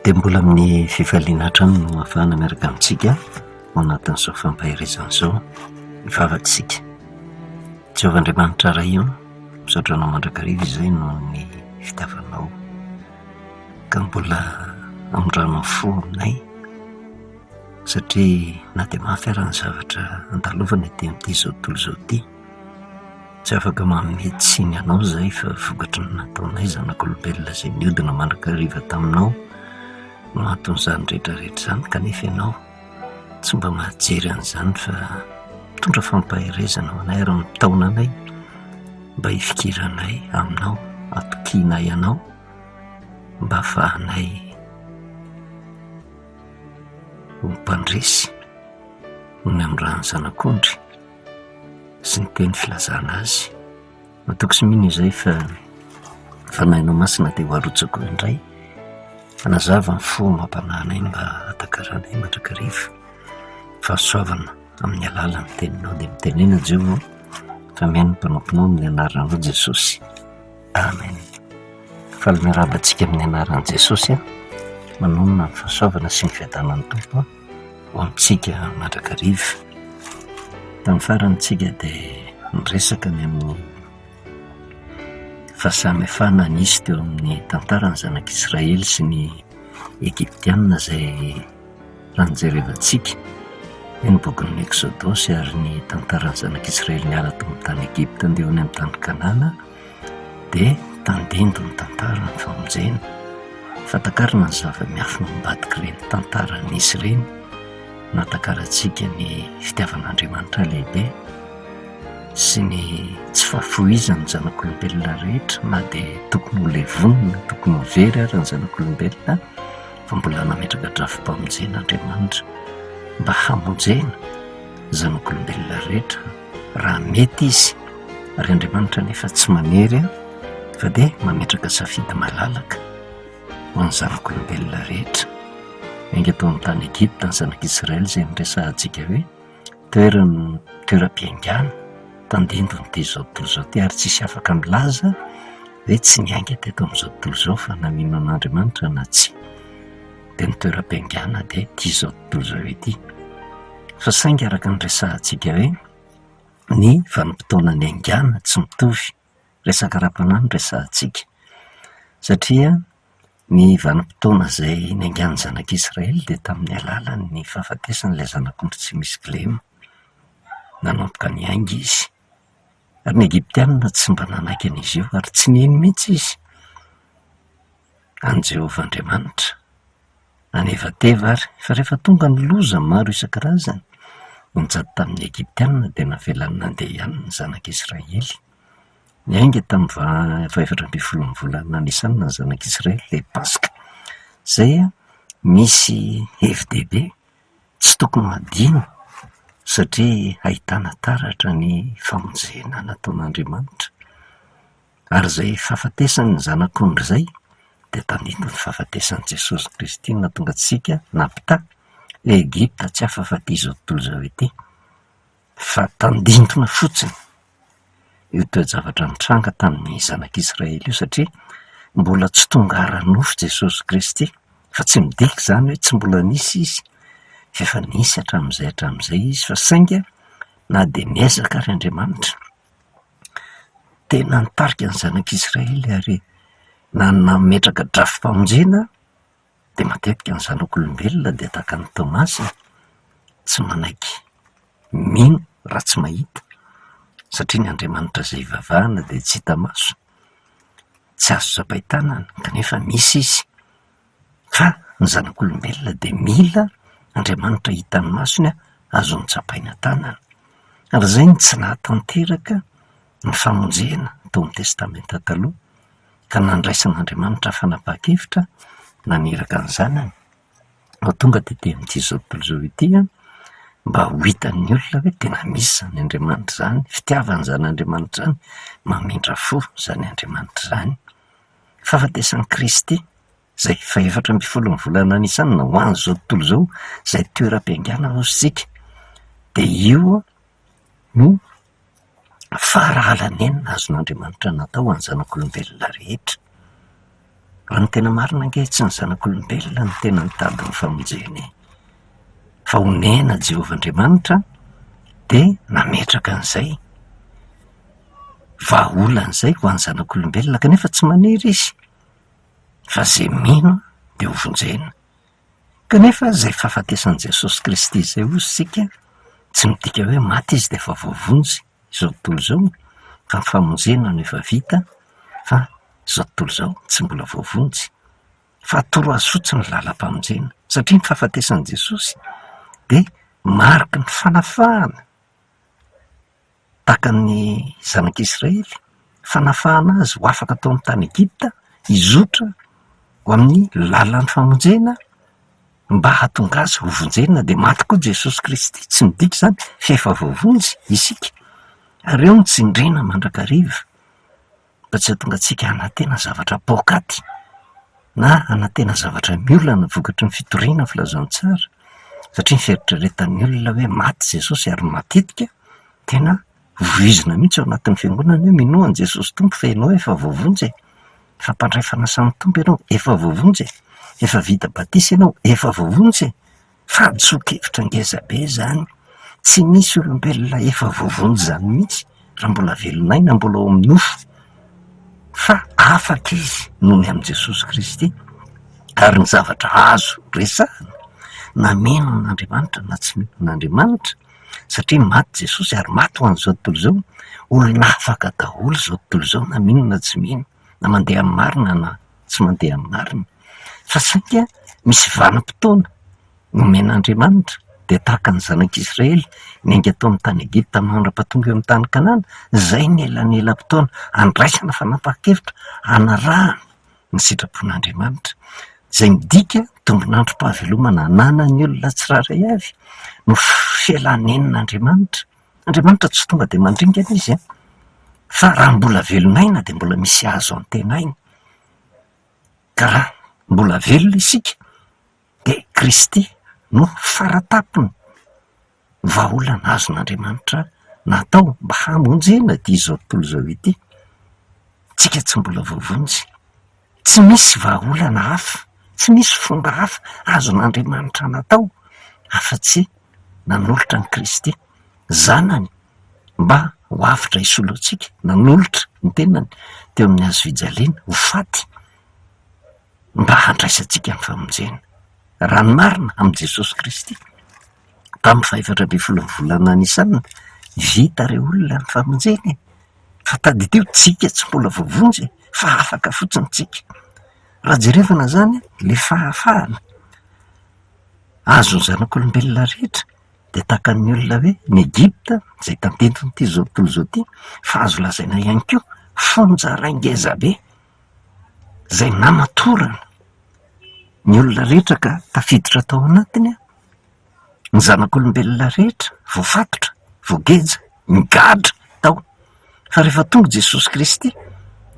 Dia mbola amin'ny fifaliana hatrany no ahafahana miaraka amintsika ao anatin'izao fampaherezana izao ny vavatsika. Jehovah Andriamanitra Ray ô, misaotra Anao mandrakariva izay noho ny fitiavanao ka mbola amindranao fo aminay satria na dia mafy ara ny zavatra andalovana ety amin'ity izao tontolo izao ity, Tsy afaka manome tsiny anao izahay fa vokatry ny nataonay zanak'olombelona izay niodina mandrakariva taminao no anton'izany rehetra rehetra izany kanefa ianao tsy mba mahajery an'izany fa mitondra fampaherezana ho anay ary mitaona anay mba hifikiranay aminao, hatokianay anao mba hahafahanay ho mpandresy noho ny amin'ny ran'ny zanak'ondry. sy ny teny filazana azy. Matoky sy mino izay fa ny Fanahinao Masina dia ho arotsako indray hanazava ny fo amam-panahinay mba hatakaranay mandrakariva fahasoavana amin'ny alalan'ny teninao. Dia mitenena Jehovah fa mihaino ny mpanomponao amin'ny anaranao Jesosy. Amen. Faly miarahaba antsika amin'ny anaran'i Jesosy. Manonona ny fahasoavana sy ny fiadanan'ny Tompo. ho amintsika mandrakariva. Tamin'ny farany isika dia niresaka ny amin'ny fahasamihafana nisy teo amin'ny tantaran'ny zanak'Israely sy ny Egyptiana izay raha nojerevantsika ny bokin'ny Eksodosy ary ny tantaran'ny zanak'Israely niala tao amin'ny tany Egypta handeha ho any amin'ny tany Kanana dia tandindon'ny tantara ny famonjena. Fatakarana ny zava-miafina ao ambadik'ireny tantara nisy ireny, nahatakarantsika ny fitiavan'Andriamanitra lehibe sy ny tsy fahafohizan'ny zanak'olombelona rehetra na dia tokony ho levonina, tokony ho very ary ny zanak'olombelona fa mbola nametraka drafi-pamonjena Andriamanitra mba hamonjena ny zanak'olombelona rehetra raha mety izy ary Andriamanitra anefa tsy manery fa dia mametraka safidy malalaka ho an'ny zanak'olombelona rehetra. Niainga tao amin'ny tany Egypta ny zanak'Israely izay niresahantsika hoe toeran- toeram-piaingàna tandindon'ity izao tontolo izao ity ary tsisy afaka milaza hoe tsy niainga teto amin'izao tontolo izao fa na mino an'Andriamanitra na tsia. Dia ny toeram-piaingàna dia ity izao tontolo izao ity. Fa saingy araka ny resahantsika hoe ny vanim-potoana niaingàna tsy mitovy, resaka ara-panahy no resahantsika satria ny vanim-potoana izay niaingàn'ny zanak'Israely dia tamin'ny alalan'ny fahafatesan'ilay zanak'ondry tsy misy kilema. Nanomboka niainga izy ary ny Egyptiana tsy mba nanaiky an'izy io ary tsy nino mihitsy izy an'i Jehovah Andriamanitra. Nanevateva ary fa rehefa tonga ny loza maro isan-karazany nianjady tamin'ny Egyptiana dia navelany nandeha ihany ny zanak'Israely. Niainga tamin'ny faha-efatra ambin'ny folon'ny volana Nisana ny zanak'Israely ilay Paska izay misy hevi-dehibe tsy tokony ho adino satria ahitana taratra ny famonjena nataon'Andriamanitra. Ary izay fahafatesan'ny Zanak'ondry izay dia tandindon'ny fahafatesan'i Jesosy Kristy no nahatonga antsika nampitaha hoe Egypta tsy hafa-faty izao tontolo izao ity fa tandindona fotsiny io toe-javatra nitranga tamin'ny zanak'Israely io satria mbola tsy tonga ara-nofo Jesosy Kristy fa tsy midika izany hoe tsy mbola nisy izy fa efa nisy hatramin'izay hatramin'izay izy fa saingy na dia niezaka ary Andriamanitra Tena nitarika ny zanak'Israely ary na nametraka drafi-pamonjena dia matetika ny zanak'olombelona dia tahaka an'i Tomasy tsy manaiky mino raha tsy mahita satria ny Andriamanitra izay ivavahana dia tsy hita maso, tsy azo tsapain-tanana kanefa misy izy. Fa ny zanak'olombelona dia mila Andriamanitra hitan'ny masony azony tsapaina tanana. Ary izay no tsy nahatanteraka ny famonjena tao amin'ny Testamenta Taloha, ka nandraisan'Andriamanitra fanapahan-kevitra naniraka ny Zanany ho tonga tety amin'ity izao tontolo izao ity mba ho hitan'ny olona hoe tena misy izany Andriamanitra izany, fitiavana izany Andriamanitra izany, mamindra fo izany Andriamanitra izany. Fahafatesan'i Kristy, izay fahefatra ambin'ny folon'ny volana Nisana ho an'izao tontolo izao, izay toeram-piaingàna hozy isika, dia io no farahalanenina azon'Andriamanitra natao ho an'ny zanak'olombelona rehetra. Raha ny tena marina ange tsy ny zanak'olombelona no tena nitady ny famonjena e! Fa onena Jehovah Andriamanitra dia nametraka an'izay vahaolana izay ho an'ny zanak'olombelona kanefa tsy manery izy fa izay mino dia ho vonjena. Kanefa izay fahafatesan'i Jesosy Kristy izay hozy isika tsy midika hoe maty izy dia efa voavonjy izao tontolo izao fa ny famonjena no efa vita fa izao tontolo izao tsy mbola voavonjy fa atoro azy fotsiny ny lalam-pamonjena satria ny fahafatesan'i Jesosy dia mariky ny fanafahana tahaka ny zanak'Israely, fanafahana azy ho afaka tao amin'ny tany Egypta, hizotra ho amin'ny lalan'ny famonjena mba hahatonga azy ho vonjena, dia maty koa Jesosy Kristy, tsy midika izany fa efa voavonjy isika, ary eo no tsindriana mandrakariva. mba tsy hahatonga antsika hanantena zavatra poakaty na hanantena zavatra miolana vokatry ny fitoriana ny filazantsara, satria ny fieritreretan'ny olona hoe maty Jesosy ary matetika tena voizina mihitsy ao anatin'ny fiangonana hoe minoa an'i Jesosy Tompo fa ianao efa voavonjy e, efa mpandray fanasan'ny Tompo ianao, efa voavonjy e, efa vita batisa ianao, efa voavonjy e. Fahadisoan-kevitra ngeza be izany, tsy misy olombelona efa voavonjy izany mihitsy raha mbola velon'aina, mbola ao amin'ny nofo, fa afaka izy noho ny amin'i Jesosy Kristy, ary ny zavatra azo resahana na mino an'Andriamanitra na tsy mino an'Andriamanitra, satria maty Jesosy ary maty ho an'izao tontolo izao, olona afaka daholo izao tontolo izao na mino na tsy mino, na mandeha amin'ny marina na tsy mandeha amin'ny marina. Fa saingy misy vanim-potoana nomen'Andriamanitra, dia tahaka ny zanak'Israely niainga tao amin'ny tany Egypta mandra-pahatonga eo amin'ny tany Kanana, izay ny elanelam-potoana andraisana fanapahan-kevitra hanarahana ny sitrapon'Andriamanitra, izay midika tombon'androm-pahavelomana ananan'ny olona tsirairay avy no fialan'enin'Andriamanitra. Andriamanitra tsy tonga dia mandringana izy an, fa raha mbola velon'aina dia mbola misy azo antenaina. Ka raha mbola velona isika dia Kristy no faratampony vahaolana azon'Andriamanitra natao mba hamonjena ity izao tontolo izao ity. Tsika tsy mbola voavonjy, tsy misy vahaolana hafa, tsy misy fomba hafa azon'Andriamanitra natao afa-tsy nanolotra an'i Kristy Zanany mba ho avotra hisolo antsika, nanolotra ny tenany teo amin'ny hazo fijaliana ho faty mba handraisantsika ny famonjena. Raha ny marina, amin'i Jesosy Kristy, tamin'ny fahefatra ambin'ny folon'ny volana Nisana, vita re olona ny famonjena e! Fa tadidio, tsika tsy mbola voavonjy e, fa afaka fotsiny tsika. Raha jerevana izany le fahafahana azon'ny zanak'olombelona rehetra dia tahaka ny olona hoe ny Egypta izay tandindon'ity izao tontolo izao ity fa azo lazaina ihany koa fonja iray ngeza be izay namatorana ny olona rehetra ka tafiditra tao anatiny ny zanak'olombelona rehetra voafatotra, voageja, migadra tao fa rehefa tonga Jesosy Kristy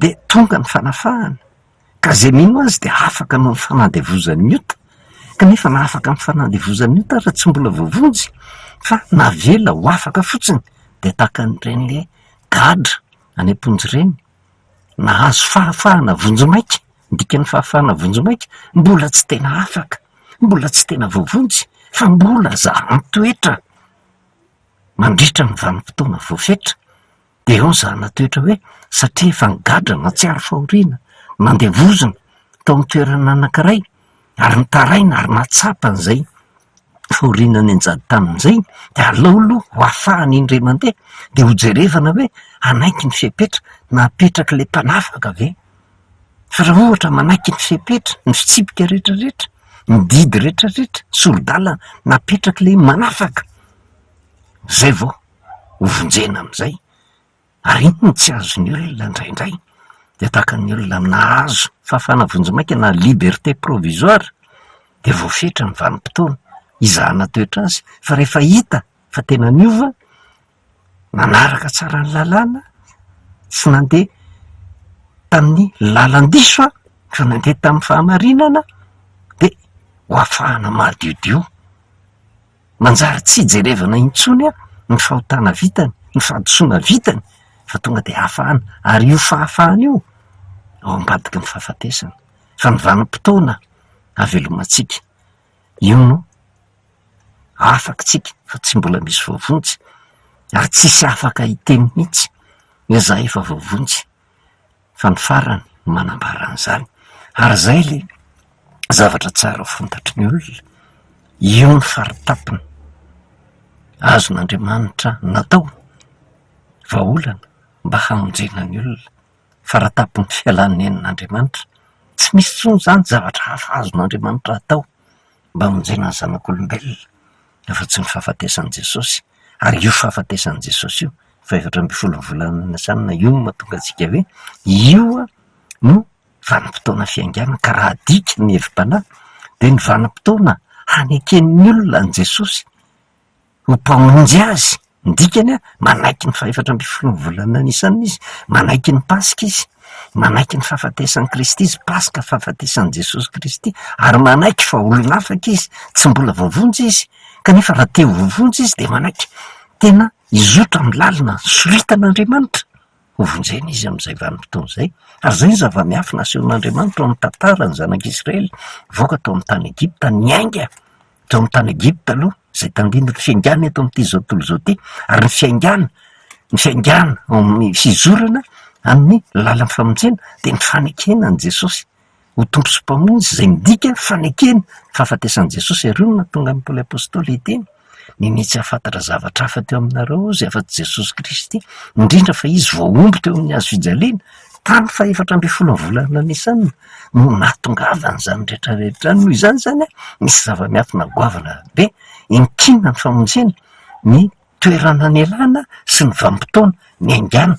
dia tonga ny fanafahana. Ka izay mino azy dia afaka noho ny fanandevozan'ny ota, kanefa na afaka amin'ny fanandevozan'ny ota ary tsy mbola voavonjy fa navela ho afaka fotsiny dia tahaka an'ireny le gadra any am-ponja ireny, nahazo fahafahana vonjimaika, ny dikan'ny fahafahana vonjimaika mbola tsy tena afaka, mbola tsy tena voavonjy fa mbola zahan-toetra mandritra ny vanim-potoana voafetra. Dia eo ny zana-toetra hoe satria efa nigadra nahatsiaro fahoriana, nandevozina tao amin'ny toerana anankiray ary nitaraina ary nahatsapa an'izay fahoriana nianjady tamin'izay dia aleo aloha ho afahana indray mandeha dia hojerevana hoe hanaiky ny fepetra napetrak'ilay mpanafaka ve? Fa raha ohatra manaiky ny fepetra, ny fitsipika rehetra rehetra, ny didy rehetra rehetra, sori-dalana napetrak'ilay manafaka, izay vao ho vonjena amin'izay, ary iny no tsy azon'ny olona indraindray, dia tahaka ny olona nahazo fahafahana vonjimaika na liberté provisoire dia voafetra ny vanim-potoana hizahana toetra azy, fa rehefa hita fa tena niova, nanaraka tsara ny lalàna, tsy nandeha tamin'ny lalan-diso aho fa nandeha tamin'ny fahamarinana dia ho afahana madiodio. Manjary tsy ijerevana intsony ny fahotana vitany, ny fahadisoana vitany fa tonga dia hafahana ary io fahafahana io ao ambadiky ny fahafatesana. Fa ny vanim-potoana havelomantsika, io no afaka tsika fa tsy mbola misy voavonjy, ary tsisy afaka hiteny mihitsy hoe za efa voavonjy fa ny farany no manambara an'izany, ary zay le zavatra tsara ho fantatry ny olona, io ny faritapony azon'Andriamanitra natao vahaolana mba hamonjena ny olona, faratapony fialan'enin'Andriamanitra, tsy misy intsony izany zavatra hafa azon'Andriamanitra atao mba hamonjena ny zanak'olombelona afa-tsy ny fahafatesan'i Jesosy, ary io fahafatesan'i Jesosy io, fahefatra ambin'ny folo ny volana Nisana, io no mahatonga antsika hoe io no vanim-potoana fiaingàna, ka raha adika ny hevi-panahy dia ny vanim-potoana haneken'ny olona an'i Jesosy ho mpamonjy azy, ny dikany an, manaiky ny fahefatra ambin'ny folo ny volana Nisana izy, manaiky ny Paska izy, manaiky ny fahafatesan'i Kristy izy, Paska fahafatesan'i Jesosy Kristy, ary manaiky fa olona afaka izy, tsy mbola voavonjy izy, kanefa raha te ho voavonjy izy dia manaiky tena hizotra amin'ny lalina soritan'Andriamanitra, ho vonjena izy amin'izay vanim-potoana izay, ary izay ny zava-miafina asehon'Andriamanitra ao amin'ny tantaran'ny zanak'Israely nivoaka tao amin'ny tany Egypta, niainga teo amin'ny tany Egypta aloha, izay tandindon'ny fiaingàna eto amin'ity izao tontolo izao ity, ary ny fiaingàna, ny fiaingàna ao amin'ny fizorana amin'ny lalan'ny famonjena dia ny fanekena an'i Jesosy ho Tompo sy Mpamonjy, izay midika fanekena ny fahafatesan'i Jesosy, ary io no nahatonga an'i Paoly Apostoly hiteny, Nini tsy hahafantatra zavatra hafa teo aminareo izy afa-tsy Jesosy Kristy, indrindra fa Izy voahombo teo amin'ny hazo fijaliana, tamin'ny fahefatra ambin'ny folon'ny volana Nisana no nahatongavan'izany rehetra rehetra izany. Noho izany izany, misy zava-miafina goavana be entina ny famonjena, ny toerana nialana sy ny vanim-potoana niaingàna.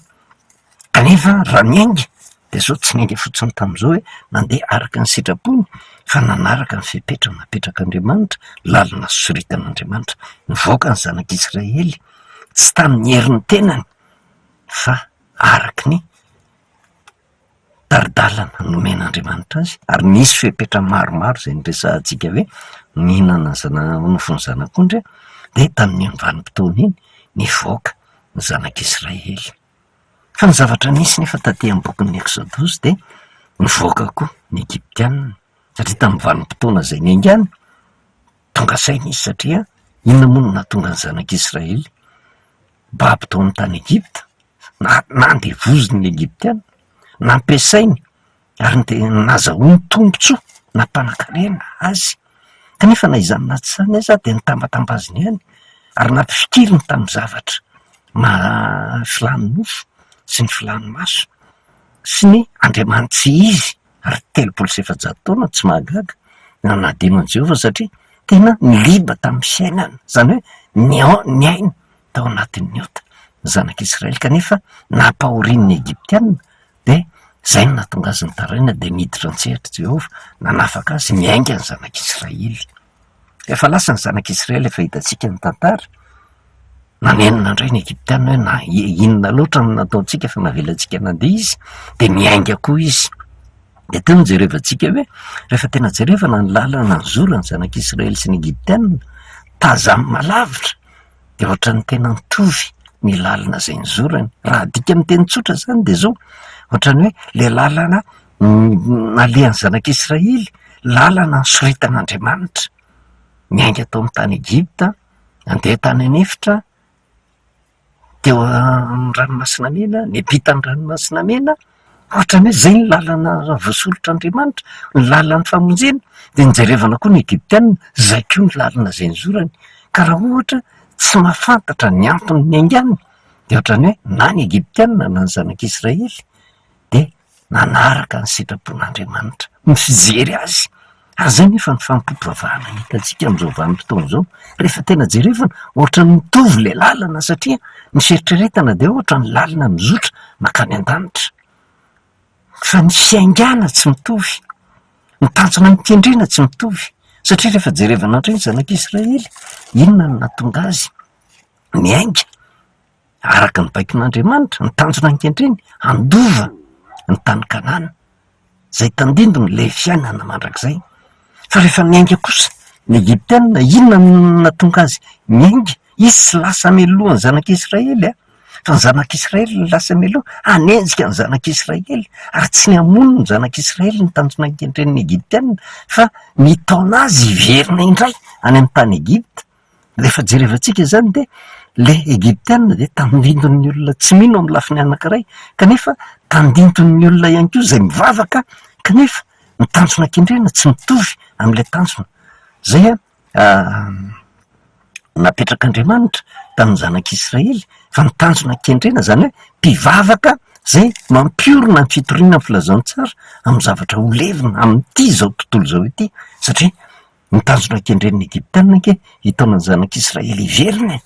Kanefa raha niainga dia zao tsy niainga fotsiny tamin'izao hoe nandeha araka ny sitrapony fa nanaraka ny fepetra napetrak'Andriamanitra, lalana soritan'Andriamanitra. Nivoaka ny zanak'Israely tsy tamin'ny herin'ny tenany fa araka ny tari-dalana nomen'Andriamanitra azy ary nisy fepetra maromaro izay niresahantsika hoe nihinana ny zana- nofon'ny zanak'ondry dia tamin'iny vanim-potoana iny nivoaka ny zanak'Israely. Fa ny zavatra nisy nefa taty amin'ny bokin'ny Eksodosy dia nivoaka koa ny Egyptiana satria tamin'ny vanim-potoana izay niaingàny, tonga saina izy satria inona moa no nahatonga ny zanak'Israely babo tao amin'ny tany Egypta? Na- nandevoziny ny Egyptiana, nampiasainy ary dia nazahoany tombontsoa nampanankarena azy, kanefa na izany na tsy izany aza dia nitambatambaziny ihany ary nampifikiriny tamin'ny zavatra maha filàn'ny nofo sy ny filàn'ny maso sy ny andriamani-tsy izy ary 430 taona tsy mahagaga nanadino an'i Jehovah satria tena niliba tamin'ny fiainana, izany hoe niao- niaina tao anatin'ny ota ny zanak'Israely kanefa nampahorian'ny Egyptiana Dia izay no nahatonga azy nitaraina, dia niditra an-tsehatra Jehovah, nanafaka azy, niainga ny zanak'Israely. Rehefa lasa ny zanak'Israely, efa hitantsika ny tantara, nanenina indray ny Egyptiana hoe na inona loatra no nataontsika fa navelantsika nandeha izy, dia niainga koa izy. Dia teo no jerevantsika hoe, rehefa tena jerevana ny lalana nizoran'ny zanak'Israely sy ny Egyptiana, tazanina lavitra, dia ohatran'ny tena mitovy ny lalana izay nizorany. Raha adika amin'ny teny tsotra izany dia izao, ohatran'ny hoe ilay lalana nalehan'ny zanak'Israely, lalana nisoritan'Andriamanitra, niainga tao amin'ny tany Egypta, nandeha tany an'efitra, teo amin'ny ranomasina mena, niampita ny ranomasina mena, Ohatran'ny hoe izay ny lalana voasoritr'Andriamanitra, ny lalan'ny famonjena, dia nijerevana koa ny Egyptiana, izay koa ny lalana izay nizorany. Ka raha ohatra tsy mahafantatra ny antony niaingàny, dia ohatran'ny hoe na ny Egyptiana na ny zanak'Israely dia nanaraka ny sitrapon'Andriamanitra, ny fijery azy. Ary izay nefa ny fanompoam-pivavahana hitantsika amin'izao vanim-potoana izao, rehefa tena jerevana, ohatran'ny mitovy ilay lalana satria ny fieritreretana dia ohatran'ny lalana mizotra mankany an-danitra, fa ny fiaingàna tsy mitovy, ny tanjona nikendrena tsy mitovy, satria rehefa jerevana indray ny zanak'Israely, inona no nahatonga azy niainga? Araka ny baikon'Andriamanitra, ny tanjona ankehitriny, handova ny tany Kanana, izay tandindon'ny ilay fiainana mandrakizay. Fa rehefa niainga kosa ny Egyptiana, inona no nahatonga azy niainga? Izy tsy lasa mialoha ny zanak'Israely a! Fa ny zanak'Israely no lasa mialoha hanenjika ny zanak'Israely, ary tsy ny hamono ny zanak'Israely no tanjona nikendren'ny Egyptiana fa nitaona azy hiverina indray any amin'ny tany Egypta. Rehefa jerevantsika izany dia ilay Egyptiana dia tandindon'ny olona tsy mino amin'ny lafiny anankiray, kanefa tandindon'ny olona ihany koa izay mivavaka, kanefa ny tanjona kendrena tsy mitovy amin'ilay tanjona. Izay an! Napetrak'Andriamanitra tamin'ny zanak'Israely fa ny tanjona kendrena izany hoe mpivavaka izay mampiorina ny fitoriana ny filazantsara amin'ny zavatra ho levona amin'ity izao tontolo izao ity satria ny tanjona kendren'ny Egyptiana ange hitaona ny zanak'Israely hiverina e!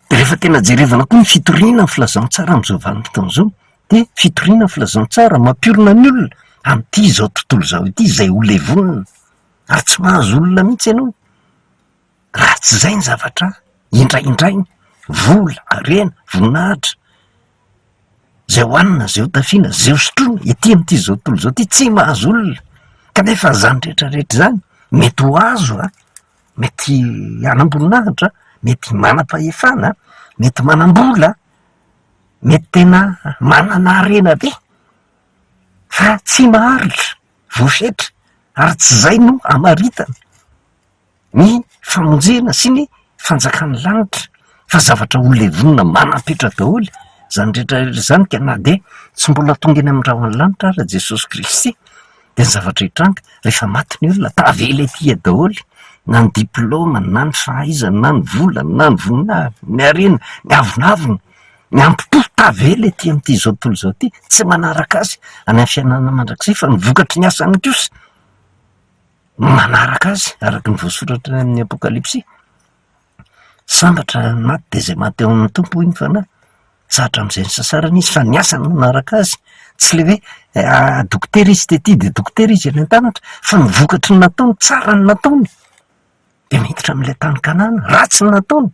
Dia rehefa tena jerevana koa ny fitoriana ny filazantsara amin'izao vanim-potoana izao dia fitoriana ny filazantsara mampiorina ny olona amin'ity izao tontolo izao ity izay ho levonina ary tsy mahazo olona mihitsy ianao raha tsy izay ny zavatra indraindraina, vola, harena, voninahitra, izay hohanina, izay hotafiana, izay hosotroina ety amin'ity izao tontolo izao ity tsy mahazo olona kanefa izany rehetra rehetra izany mety ho azo an! mety hanam-boninahitra, mety manam-pahefana, mety manam-bola, mety tena manana harena be fa tsy maharitra, voafetra ary tsy izay no hamaritana ny famonjena sy ny fanjakan'ny lanitra fa zavatra ho levonina manam-petra daholo izany rehetra rehetra izany ka na dia tsy mbola tonga eny amin'ny rahon'ny lanitra ary Jesosy Kristy dia ny zavatra hitranga rehefa maty ny olona tavela ety daholo na ny diplaoma na ny fahaizana na ny vola na ny voninahiny ny harena ny avonavona ny ampo-po tavela ety amin'ity izao tontolo izao ity tsy manaraka azy any amin'ny fiainana mandrakizay fa ny vokatry ny asany kosa no manaraka azy araka ny voasoratra any amin'ny apokalypsy. Sambatra ny maty dia izay maty ao amin'ny Tompo hoy ny Fanahy. Zatra amin'izay nisasarany izy fa ny asany no nanaraka azy. Tsy ilay hoe dokotera izy tety dia dokotera izy any an-danitra fa ny vokatry ny nataony, tsara ny nataony dia miditra amin'ilay tany Kanana, ratsy ny nataony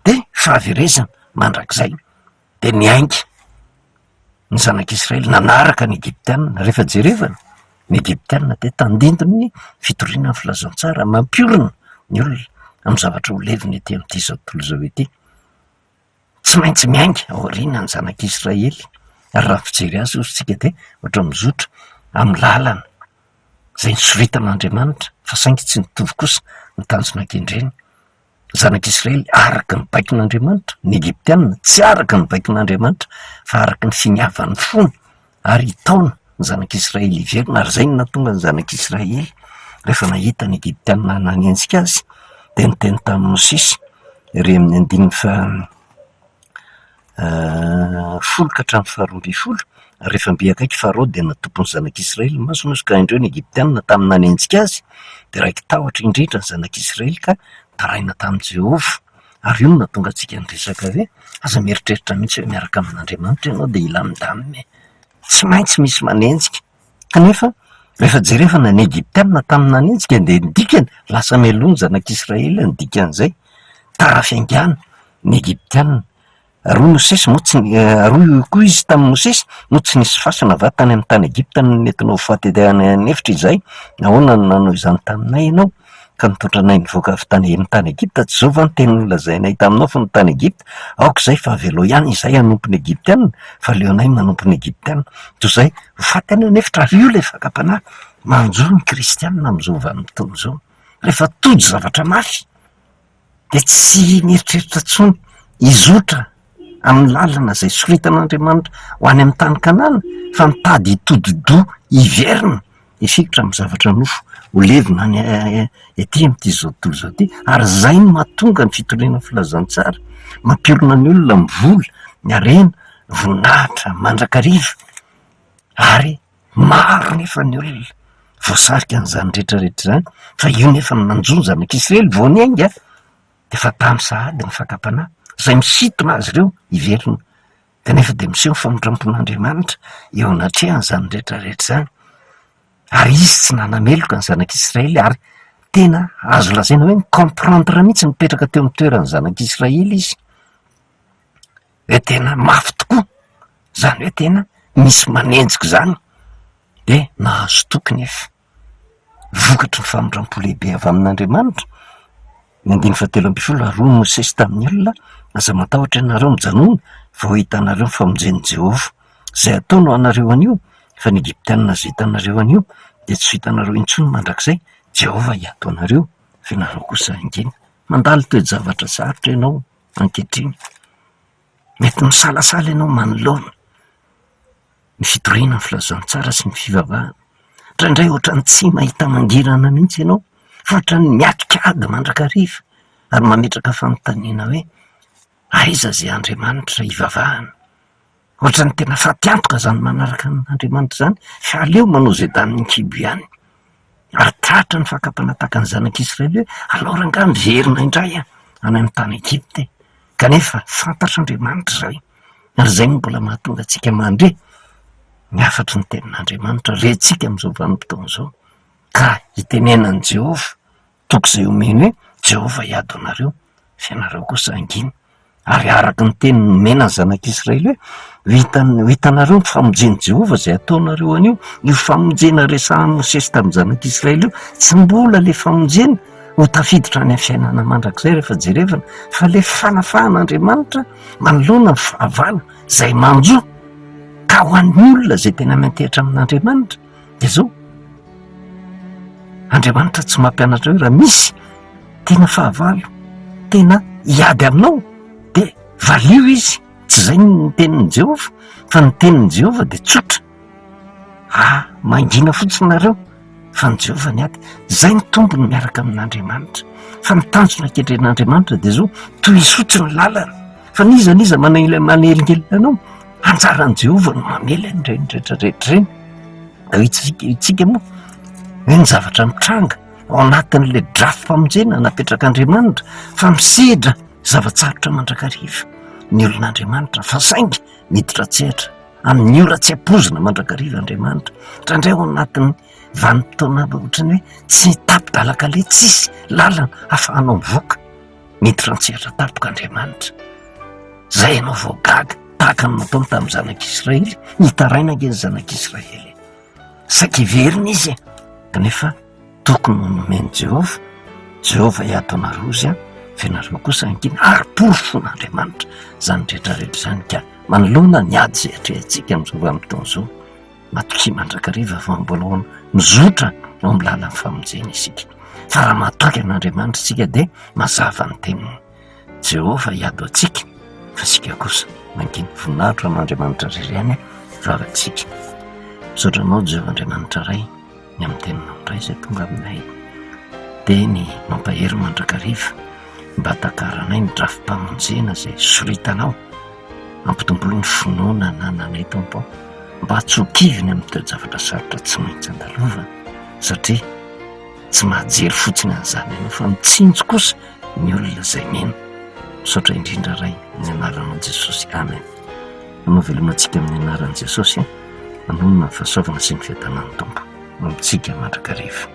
dia fahaverezana mandrakizay dia niainga. Ny zanak'Israely nanaraka ny Egyptiana. Rehefa jerevana, ny Egyptiana dia tandindon'ny fitoriana ny filazantsara, mampiorina ny olona amin'ny zavatra ho levona ety amin'ity izao tontolo izao ity. Tsy maintsy miainga aoriana ny zanak'Israely, ary raha ny fijery azy hozy tsika dia ohatra mizotra amin'ny lalana izay nosoritan'Andriamanitra, fa saingy tsy nitovy kosa ny tanjona kendreny. Zanak'Israely araka ny baikon'Andriamanitra, ny Egyptiana tsy araka ny baikon'Andriamanitra fa araka ny finiavan'ny fony ary hitaona ny zanak'Israely hiverina ary izay no nahatonga ny zanak'Israely rehefa nahita ny Egyptiana nanenjika azy dia niteny tamin'i Mosesy ery amin'ny andininy faha folo ka hatramin'ny faharoa ambin'ny folo, ary rehefa mby akaiky Farao dia natopy ny zanak'Israely ny masony hozy ka indreo ny Egyptiana tamin'ny nanenjika azy, dia raiki-tahotra indrindra ny zanak'Israely ka nitaraina tamin'i Jehovah. Ary io no nahatonga antsika niresaka hoe, aza mieritreritra mihitsy hoe miaraka amin'Andriamanitra ianao dia hilamindamina e! Tsy maintsy misy manenjika. Kanefa rehefa jerevana ny Egyptiana tamin'ny nanenjika dia ny dikany lasa mialoha ny zanak'Israely ny dikan'izay. Tara fiaingàna ny Egyptiana. Ary hoy Mosesy, moa tsy ary hoy koa izy tamin'i Mosesy, moa tsy nisy fasana va tany amin'ny tany Egypta no nentinao ho faty any an'efitra izahay? Nahoana no nanao izany taminay ianao, ka nitondra anay nivoaka avy tany amin'ny tany Egypta? Tsy izao va ny teny nolazainay taminao fony tany Egypta, Aoka izay fa avelao ihany izahay hanompo ny Egyptiana, fa aleonay manompo ny Egyptiana. Toy izay ho faty any an'efitra. Ary io ilay fakam-panahy manjo ny kristiana amin'izao vanim-potoana izao. Rehefa tojo zavatra mafy, dia tsy mieritreritra intsony hizotra amin'ny lalana izay soritan'Andriamanitra ho any amin'ny tany Kanana fa mitady hitodi-doha hiverina hifikitra amin'ny zavatra nofo ho levona any ety amin'ity izao tontolo izao ity ary izay no mahatonga ny fitoriana ny filazantsara mampiorina ny olona amin'ny vola, ny harena, ny voninahitra mandrakariva ary Maro nefa ny olona voasarika an'izany rehetra rehetra izany, fa io nefa no nanjo ny zanak'Israely vao niainga dia efa tany sahady ny fakam-panahy, izay misintona azy ireo hiverina, kanefa dia miseho ny famindram-pon'Andriamanitra eo anatrehan'izany rehetra rehetra izany, ary izy tsy nanameloka ny zanak'Israely ary tena azo lazaina hoe ni-comprendre mihitsy nipetraka teo amin'ny toeran'ny zanak'Israely izy. Hoe tena mafy tokoa, zany hoe tena misy manenjika izany de nahazo toky nefa vokatry ny famindram-po lehibe avy amin'Andriamanitra. Ny andininy fahatelo ambin'ny folo, Ary hoy Mosesy tamin'ny olona, Aza matahotra ianareo, mijanòna, fa ho hitanareo ny famonjen'i Jehovah. Izay ataony ho anareo anio, fa ny Egyptiana izay hitanareo anio, dia tsy ho hitanareo intsony mandrakizay, Jehovah hiato anareo, fa ianareo kosa hangina. Mandalo toe-javatra sarotra ianao ankehitriny. Mety misalasala ianao manoloana ny fitoriana ny filazantsara sy ny fivavahana. Indraindray ohatran'ny tsy mahita mangirana mihitsy ianao fa ohatran'ny miatrika ady mandrakariva ary mametraka fanontaniana hoe aiza izay Andriamanitra hivavahana? Ohatran'ny tena faty antoka izany manaraka an'Andriamanitra izany fa aleo manao izay danin'ny kibo ihany. Ary tratra ny fakam-panataka ny zanak'Israely hoe alao rangahy miverina indray any amin'ny tany Egypta e. Kanefa fantatr'Andriamanitra izay, ary izay no mbola mahatonga antsika mandre ny hafatry ny tenin'Andriamanitra rentsika amin'izao vanim-potoana izao, ka itenenan'i Jehovah, toky izay omeny hoe, Jehovah hiady ho anareo, fa ianareo kosa hangina. Ary araka ny teny nomena ny zanak'Israely hoe, ho hitan- ho hitanareo ny famonjen'i Jehovah izay ataonareo anio. Io famonjena resahan'i Mosesy tamin'ny zanak'Israely io, tsy mbola ilay famonjena ho tafiditra any amin'ny fiainana mandrakizay rehefa jerevana fa ilay fanafahan'Andriamanitra manoloana ny fahavalo izay manjo ka ho an'ny olona izay tena miantehitra amin'Andriamanitra dia zao Andriamanitra tsy mampianatra hoe raha misy tena fahavalo tena hiady aminao dia valio izy tsy izay ny tenin'i Jehovah fa ny tenin'i Jehovah dia tsotra Ah, mangina fotsiny nareo fa ny Jehovah ny ady. Izay ny tombony miaraka amin'Andriamanitra. Fa ny tanjona kendren'Andriamanitra dia izao, tohizo fotsiny ny lalana. Fa n'iza n'iza manahila manelingelina anao, anjaran'i Jehovah no mamely an'ireny rehetra rehetra ireny. Itsika, itsika moa, hoe ny zavatra mitranga ao anatin'ilay drafi-pamonjena napetrak'Andriamanitra fa misedra zava-tsarotra mandrakariva ny olon'Andriamanitra fa saingy miditra an-tsehatra amin'ny ora tsy ampoizina mandrakariva Andriamanitra. Indraindray ao anatin'ny vanim-potoana ohatran'ny hoe tsy tapi-dalan-kaleha, tsisy lalana ahafahanao mivoaka. Miditra an-tsehatra tampoka Andriamanitra. Izay ianao vao gaga, tahaka ny nataony tamin'ny zanak'Israely. Nitaraina ange ny zanak'Israely. Saika hiverina izy e. Kanefa tokony ho nomen'i Jehovah, Jehovah hiato anareo izy, fa ianareo kosa hangina ary porofon'Andriamanitra izany rehetra rehetra izany ka manoloana ny ady izay atrehantsika amin'izao vanim-potoana izao, matokia mandrakariva fa mbola ao mizotra ao amin'ny lalan'ny famonjena isika. Fa raha matoky an'Andriamanitra isika dia mazava ny teniny. Jehovah hiady ho antsika, fa isika kosa mangina. Voninahitra ho an'Andriamanitra irery ihany vavatsika. Misaotra anao Jehovah Andriamanitra Ray ny amin'ny teninao indray izay tonga aminay. Teny mampahery mandrakariva mba hatakaranay ny drafi-pamonjena izay soritanao. Ampitomboy ny finoana anananay Tompo mba tsy ho kivy ny amin'ny toe-javatra sarotra tsy maintsy andalovana satria tsy mahajery fotsiny an'izany ianao fa mitsinjo kosa ny olona izay mino. Misaotra indrindra Ray, amin'ny anaranao Jesosy. Amen. Hanao veloma antsika amin'ny anaran'i Jesosy, hanonona ny fahasoavana sy ny fiadanan'ny Tompo amintsika mandrakariva.